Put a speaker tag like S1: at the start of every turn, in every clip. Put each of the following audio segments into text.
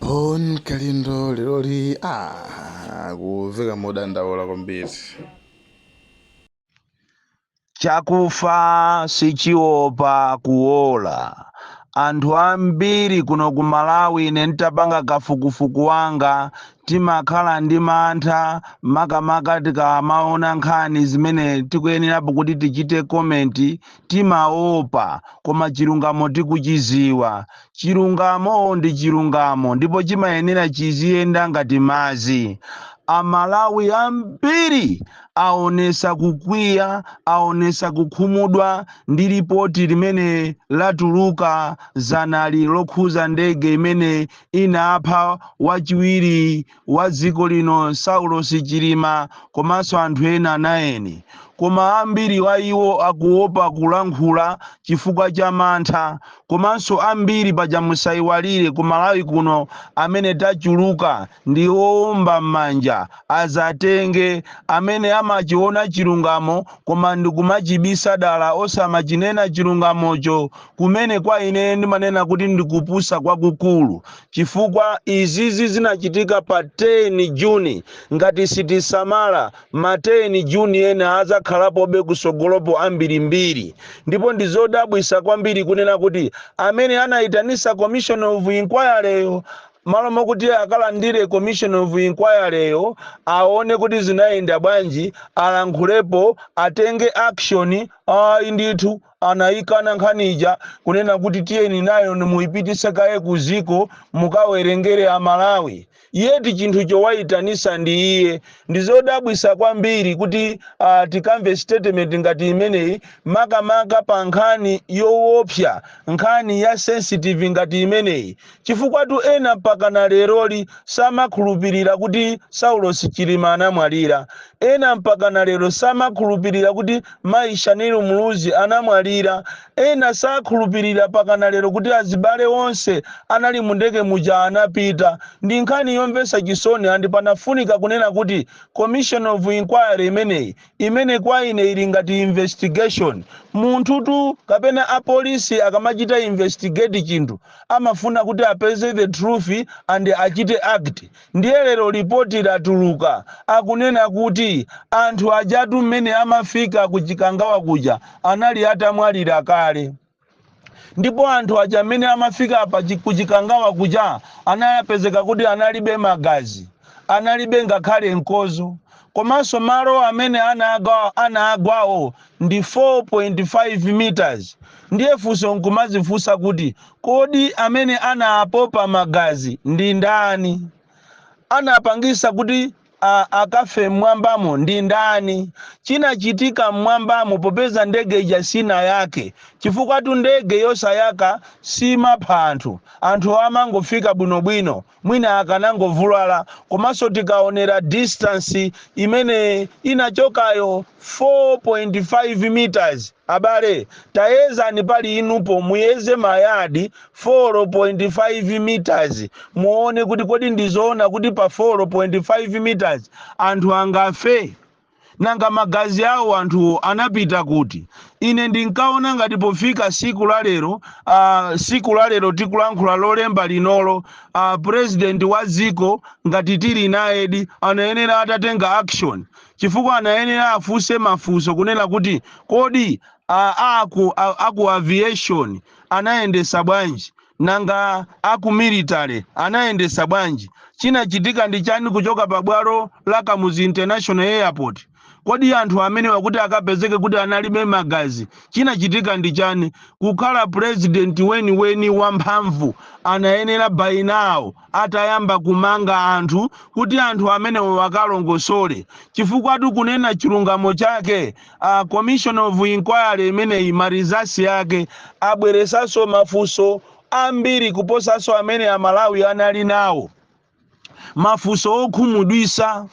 S1: Bon Kalindo leroli akuveka modandaula kwambiri.
S2: Chakufa sichiopa kuola. Anthu ambiri kuno ku Malawi, ine nditapanga kafukufuku wanga, timakhala ndi mantha, makamaka tikamaona nkhani zimene tikuyenerapo kuti tichite comment, timaopa. Koma chilungamo tikuchiziwa. Chilungamo ndi chilungamo ndipo chimayenera chiziyenda ngati madzi. Amalawi ambiri aonesa kukwiya, aonesa kukhumudwa ndi ripoti limene latuluka zanali lokhuza ndege imene inapha wachiwiri wa dziko lino Saulos Chilima komanso anthu ena 9. Koma ambiri wa iwo akuopa kulankhula chifukwa cha mantha. Komanso ambiri paja, musayiwalire, ku Malawi kuno amene tachuluka ndi owomba m'manja azatenge, amene amachiona chilungamo koma ndikumachibisa dala, osamachinena chilungamocho, kumene kwa ine ndimanena kuti ndikupusa kwakukulu, chifukwa izizi zinachitika pa 10 Juni. Ngati sitisamala, ma 10 Juni ena azakhalapobe kusogolopo ambirimbiri. Ndipo ndizodabwisa kwambiri kunena kuti amene anayitanisa commission of inquiry, malo mokuti akalandire commission of inquiry, aone kuti zinayenda bwanji, alankhulepo, atenge action, ayi ndithu, anayikana nkhanija kunena kuti tiyeni nayo nimuyipitise kaye kuziko mukawerengere Amalawi, yeti chinthu chowayitanisa ndi iye. Ndizodabwisa kwambiri kuti tikamve statement ngati imeneyi, makamaka pa nkhani yoopsa, nkhani ya sensitive ngati imeneyi, chifukwa tu ena mpaka na leroli samakhulupirira kuti Saulos Chilima anamwalira. Ena mpaka na lero samakhulupirira kuti mayi Shanil Muluzi anamwalira. Ena sakhulupirira mpaka na lero kuti azibale onse anali mu ndege muja anapita. Ndi nkhani yomvetsa chisoni, and panafunika kunena kuti commission of inquiry imeneyi, imene kwa ine ili ngati investigation, munthutu kapena apolisi akamachita investigate chinthu amafuna kuti apeze the truth and achite act. Ndiye lero ripoti latuluka, akunena kuti anthu ajatu mmene amafika ku Chikangawa kuja anali atamwalira kale, ndipo anthu aja mmene amafika pa ku Chikangawa kuja anapezeka kuti analibe magazi, analibe ngakhale mkozo. Komanso malo amene anagwawo ndi 4.5 meters. Ndiye funso nkumazifunsa kuti kodi amene anapopa magazi ndi ndani? Anapangisa kuti akafe mmwambamo ndi ndani? Chinachitika mmwambamo, popeza ndege ija sina yake, chifukwa tu ndege yosayaka simapha anthu, anthu amangofika bwinobwino, mwina akanangovulala. Komanso tikaonera distance imene inachokayo, 4.5 meters, abale, tayezani pali inupo, muyeze mayadi 4.5 meters, muone kuti kodi ndizoona kuti pa 4.5 meters anthu angafe? Nanga magazi awo anthu anapita kuti? Ine ndinkaona ngati pofika siku la lero, siku la lero tikulankhula Lolemba linolo, president wa dziko ngati tili nayedi anayenera atatenga action, chifukwa anayenera afunse mafunso kunena kuti kodi aku aviation anayendesa bwanji? Nanga aku military anayendesa bwanji? Chinachitika ndi chani kuchoka pabwalo la Kamuzu International Airport? Kodi anthu amene wakuti akapezeke kuti analibe magazi, chinachitika ndi chani? Kukhala president weniweni wamphamvu, anayenera by now atayamba kumanga anthu kuti anthu amenewo wakalongosole, chifukwa tikunena chilungamo chake, commission of inquiry imeneyi ma results yake abweresanso mafunso ambiri kuposanso amene Amalawi anali nawo, mafunso okhumudwisa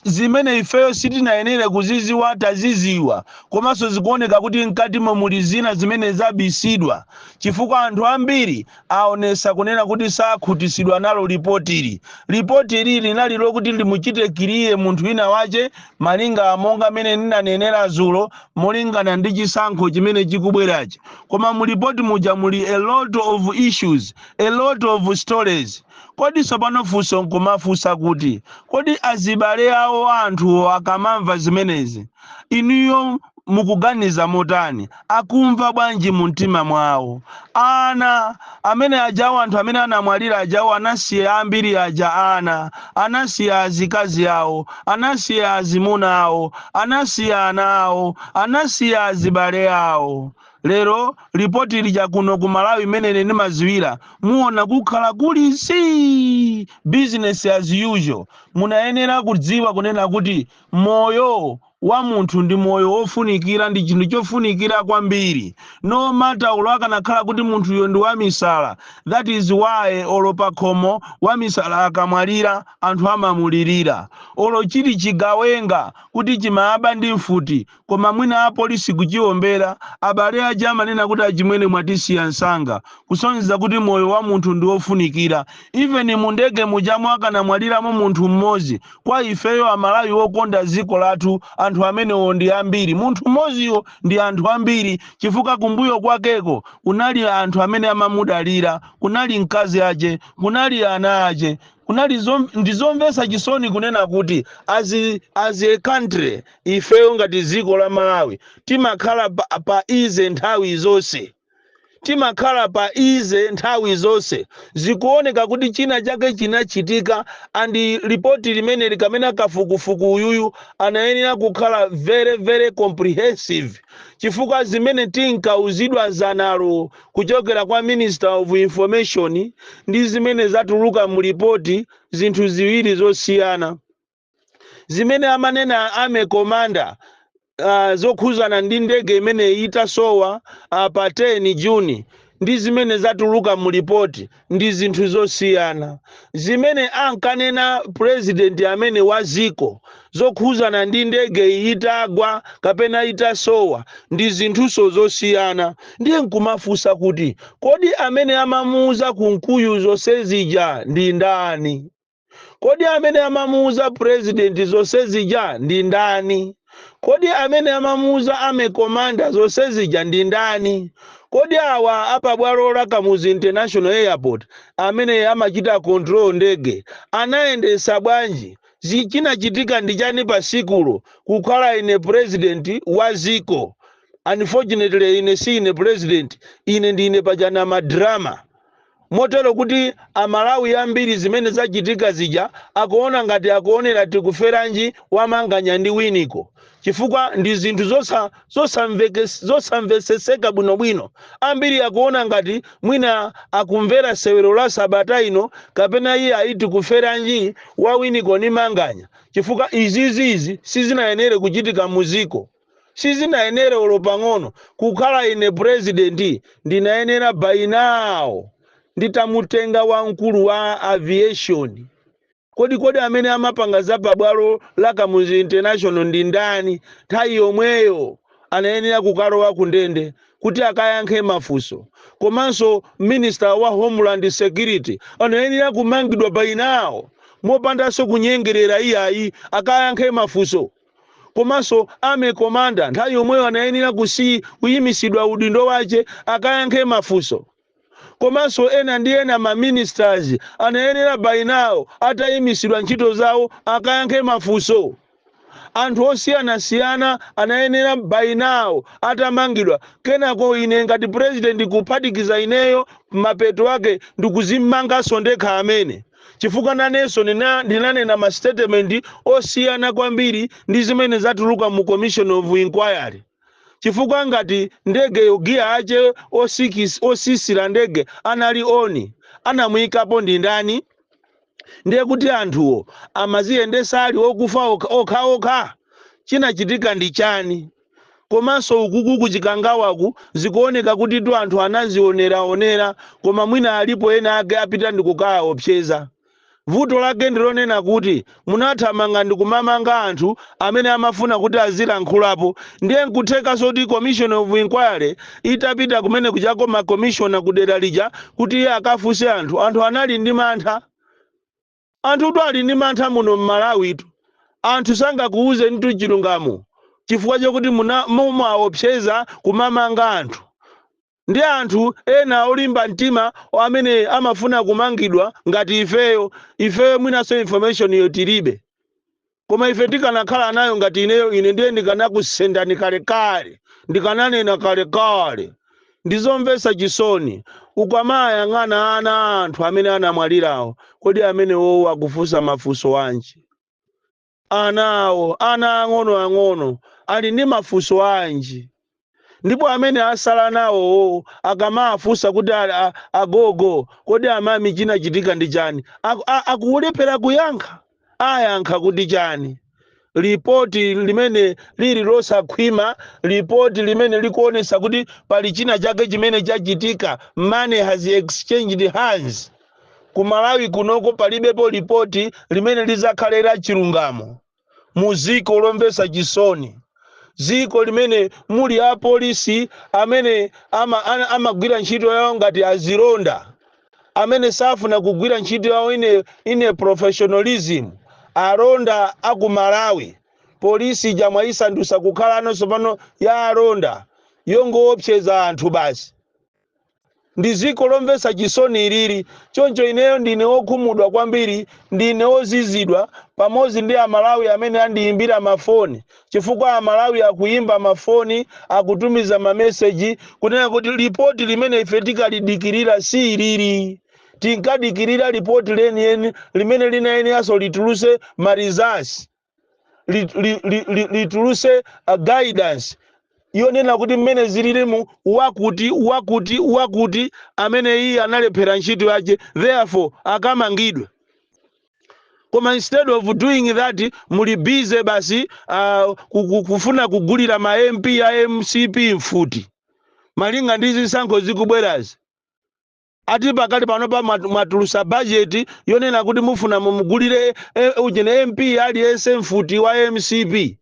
S2: zimene ifeyo sitinayenere kuziziwa, taziziwa. Komanso zikuoneka kuti mkatimo muli zina zimene zabisidwa, chifukwa anthu ambiri aonesa kunena kuti sakhutisidwa nalo ripotili. Ripoti ili linali lokuti limuchite clear munthu wina wache, malinga monga mene ndinanenera zulo, molingana ndi chisankho chimene chikubwerachi. Koma mu ripoti muja muli a lot of issues, a lot of stories. Komanso Kodi tsopano funso nkumafunsa kuti, kodi azibale awo anthuwo akamamva zimenezi, inuyo mukuganiza motani? Akumva bwanji mu mtima mwawo? Ana amene ajawo, anthu amene anamwalira ajawo, anasiya ambiri aja ana, anasiya azikazi awo, anasiya azimuna awo, anasiya ana awo, anasiya azibale awo. Lero ripoti lija kuno ku Malawi imene ndimaziwira, muona kukhala kuli si business as usual. Munayenera kudziwa kunena kuti moyo wa munthu ndi moyo wofunikira, ndi chinthu chofunikira kwambiri, no matter ulo akanakhala kuti munthuyo ndi wamisala. That is why olo pakhomo wamisala akamwalira anthu amamulirira. Olo chili chigawenga kuti chimaba ndi mfuti, koma mwina apolisi kuchiombera, abale aja amanena kuti, "Achimwene, mwatisiya msanga," kusonyeza kuti moyo wa munthu ndi wofunikira. Even mu ndege mujamo akanamwaliramo munthu mmodzi, kwa ifeyo Amalawi wokonda dziko lathu, anthu amenewo ndi ambiri. Munthu mmodziyo ndi anthu ambiri, chifukwa kumbuyo kwakeko kunali anthu amene amamudalira, kunali mkazi ache, kunali ana ache, kunali ndizomvetsa chisoni kunena kuti as a country, ifeyo ngati dziko la Malawi timakhala pa easy nthawi zonse, timakhala pa easy nthawi zonse. Zikuoneka kuti china chake chinachitika, and ripoti limene likamena kafukufuku uyuyu anayenera kukhala very very comprehensive, chifukwa zimene tinkauzidwa zanalo kuchokera kwa Minister of Information ndi zimene zatuluka mu ripoti, zinthu ziwiri zosiyana. Zimene amanena army commander zokhuzana ndi ndege imene itasowa pa 10 Juni ndi zimene zatuluka mu ripoti ndi zinthu zosiyana. Zimene ankanena president amene wa ziko zokhuzana ndi ndege itagwa kapena itasowa ndi zinthuso zosiyana. Ndiye nkumafunsa kuti, kodi amene amamuuza Kunkuyu zonse zija ndi ndani? Kodi amene amamuuza president zonse zija ndi ndani? Kodi amene amamuuza army commander zonse zija ndi ndani? Kodi awa apabwalo la Kamuzu International Airport amene amachita control ndege anayendesa bwanji? Chinachitika ndi chani pasikulo? Kukhala ine president wa ziko, unfortunately ine si ine president, ine ndine pachana madrama, motero kuti Amalawi ambiri zimene zachitika zija akuona ngati akuonera Tikuferanji wamanganya ndi Winiko, chifukwa ndi zinthu zosamveseseka bwinobwino. Ambiri akuona ngati mwina akumvera sewero la sabata ino kapena iye aiti Kuferanji wa Winiko ni Manganya, chifukwa izizizi sizinayenere kuchitika muziko, sizinayenere olo pang'ono. Kukhala ine president, ndinayenera by now nditamutenga wamkulu wa aviation. Kodi amene amapanga za pabwalo la Kamuzu International ndi ndani? Nthawi yomweyo anayenera kukalowa ku ndende kuti akayankhe mafunso. Komanso Minister wa Homeland Security anayenera kumangidwa by now, mopandanso kunyengerera iyayi, akayankhe mafunso. Komanso army commander nthawi yomweyo anayenera kuyimisidwa udindo wace, akayankhe mafunso. Komanso ena ndi ena ma ministers anayenera by now atayimisidwa ntchito zawo, akayankhe mafunso. Anthu osiyanasiyana anayenera by now atamangidwa. Kenako ine ngati president, kuphatikiza ineyo, mapeto ake ndikuzimanganso ndekha amene, chifukwa nanenso ndinanena ma statement osiyana kwambiri ndi zimene zatuluka mu commission of inquiry, chifukwa ngati ndegeyo giya ache osisira ndege anali on, anamuyikapo ndi ndani? Ndiye kuti anthuwo amaziyendesa ali okufa okhaokha? Chinachitika ndi chani? Komanso ukuku kuchikangawaku zikuoneka kuti tu anthu anazioneraonera, koma mwina alipo ena ake apita ndikukaopseza. Vuto lake ndilonena kuti munathamanga ndikumamanga anthu amene amafuna kuti azilankhulapo. Ndiye nkuthekanso kuti commission of inquiry itapita kumene kuchako, ma commissioner kudera lija kuti iye akafunse anthu, anthu anali ndi mantha. Anthu ali ndi mantha muno m'Malawitu. Anthu sangakuuze ntu chilungamo chifukwa chokuti mumaopseza kumamanga anthu. Ndiye Ndi anthu ena olimba mtima amene amafuna kumangidwa ngati ifeyo. Ifeyo mwinanso information iyo tilibe, koma ife tikanakhala nayo, ngati ineyo, ine ndiye ndikanakusendani kalekale, ndikananena kalekale. Ndizomvetsa chisoni ukamayang'ana ana anthu amene anamwalirawo. Kodi amene wowo akufunsa mafunso anji? Ana awo, ana ang'onoang'ono, ali ndi mafunso anji? Ndipo amene asala nawowo akamafunsa kuti agogo, kodi amami, chinachitika ndi chani? Akulephera kuyankha. Ayankha kuti chani? Lipoti limene lili losakhwima, lipoti limene likuonesa kuti pali china chake chimene chachitika, money has exchanged hands. Ku Malawi kunoko palibepo lipoti limene lizakhale la chilungamo mu ziko lomvetsa chisoni, ziko limene muli apolisi amene amagwira ntchito yawo ngati azilonda, amene safuna kugwira ntchito yawo ine professionalism. Alonda aku Malawi, polisi jamwayisandusa kukhala nonso pano ya alonda yongoopseza anthu basi. Ndi ziko lomvetsa chisoni ilili. Choncho ineyo ndine wokhumudwa kwambiri, ndine wozizidwa pamodzi ndi Amalawi amene andiyimbira mafoni, chifukwa Amalawi akuyimba mafoni, akutumiza mameseji kunena kuti lipoti limene ife tikalidikirira si ilili. Tinkadikirira lipoti leniyeni limene linayeneranso lituluse ma results, lituluse guidance yonena kuti mmene zililimu, wakuti, wakuti, wakuti amene iye analephera ntchito yake, therefore akamangidwe. Koma instead of doing that, muli busy basi kufuna kugulira ma MP a MCP mfuti malinga ndi zisankho zikubwerazi. Ati pakali panopa mwatulusa bajeti yonena kuti mufuna mumugulire ujene MP aliyense mfuti wa MCP.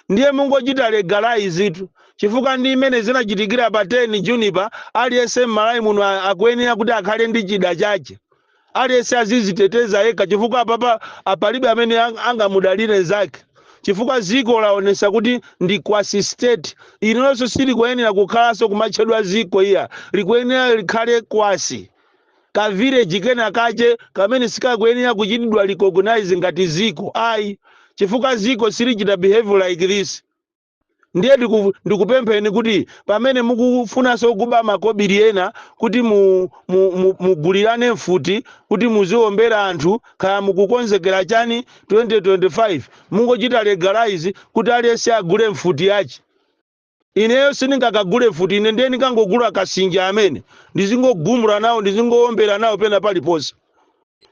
S2: Ndiye mungochita legalize tu, chifukwa ndi imene zinachitikira pa 10 Juni pa aliyense m'Malawi muno akuyenera kuti akhale ndi chida chache, aliyense aziziteteza yekha, chifukwa apapa apalibe amene angamudalire zake, chifukwa ziko laonesa kuti ndi quasi state. Ililonso silikuyenera kukhalanso kumatchedwa ziko iya, likuyenera likhale quasi ka village kena kache kamene sikakuyenera kuchitidwa recognize ngati ziko ayi, chifukwa ziko silichita behave like this. Ndiye ndikupempheni kuti pamene mukufunanso kuba makobiri ena kuti mugulirane mfuti kuti muziombera anthu, kaya mukukonzekera chani 2025, mungochita legalize kuti aliyense agule mfuti yache. Ineyo sindingakagule mfuti, ine ndiye ndikangogula kasinja amene ndizingogumula nawo, ndizingoombera nawo pena paliponse.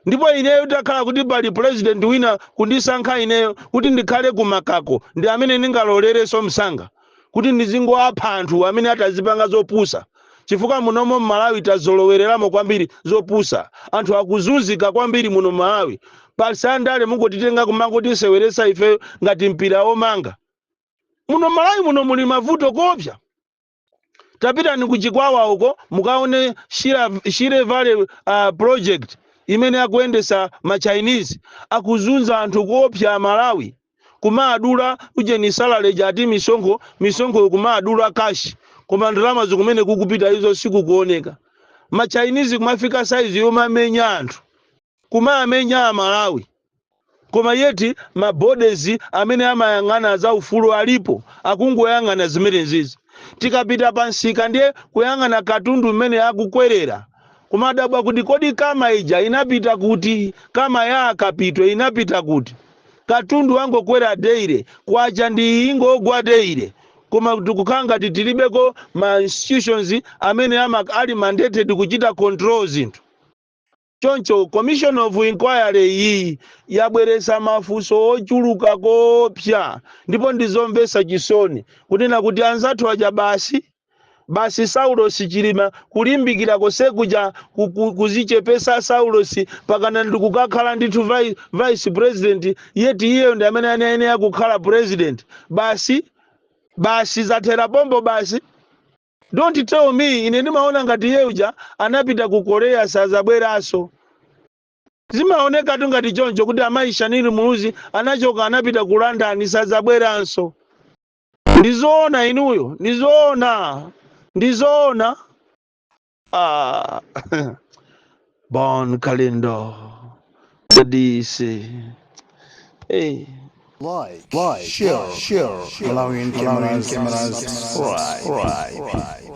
S2: Ndipo ineyo takhala kuti pali president wina kundisankha ineyo kuti ndikhale kumakako, ndi amene ndingalolerenso msanga kuti ndizingoapha anthu amene atazipanga zopusa, chifukwa munomo mMalawi tazolowereramo kwambiri zopusa. Anthu akuzunzika kwambiri muno Malawi. Pasandale mungotitenga kumangotiseweresa ife ngati mpira womanga. Muno Malawi muno muli mavuto kopsa. Tapitani kuChikwawa uko mukaone Shire Valley project imene akuyendesa ma Chinese, akuzunza anthu kuopsa Malawi, kumaadula ujeni salary jati misonkho, misonkho kumaadula cash, koma ndalama zikumene kukupita izo sikukuoneka. Ma Chinese kumafika size yomamenya anthu, kumamenya Amalawi, koma yet ma bodies amene amayang'ana za ufulu alipo, akungoyang'ana zimenezizi. Tikapita pa msika ndiye kuyang'ana katundu mmene akukwerera, kumadabwa kuti kodi kama ija inapita kuti? Kama ya akapitwe inapita kuti? Katundu wangokwera daily, kwacha ndi ingogwa daily, koma tikukhala ngati tilibeko ma institutions amene ali mandated kuchita control zinthu. Choncho commission of inquiry iyi yabweretsa mafunso ochuluka kopsa, ndipo ndizomvetsa chisoni kunena kuti anzathu aja basi basi. Saulos Chilima kulimbikira kosekuja kuzichepesa Saulos pakana ndikukakhala ndithu vice president, yet iyeyo ndi amene anayenera kukhala president. Basi basi, zathera pompo basi. Don't tell me, ine ndimaona ngati iye uja anapita ku Korea, sazabweranso. Zimaoneka tu ngati choncho kuti amayi Shanil Muluzi anachoka, anapita ku London, sazabweranso. Ndizoona inuyo? Ndizoona, ndizoona. Ah, Bon Kalindo, the DC. Hey.
S1: Like, share, Malawian cameras, subscribe.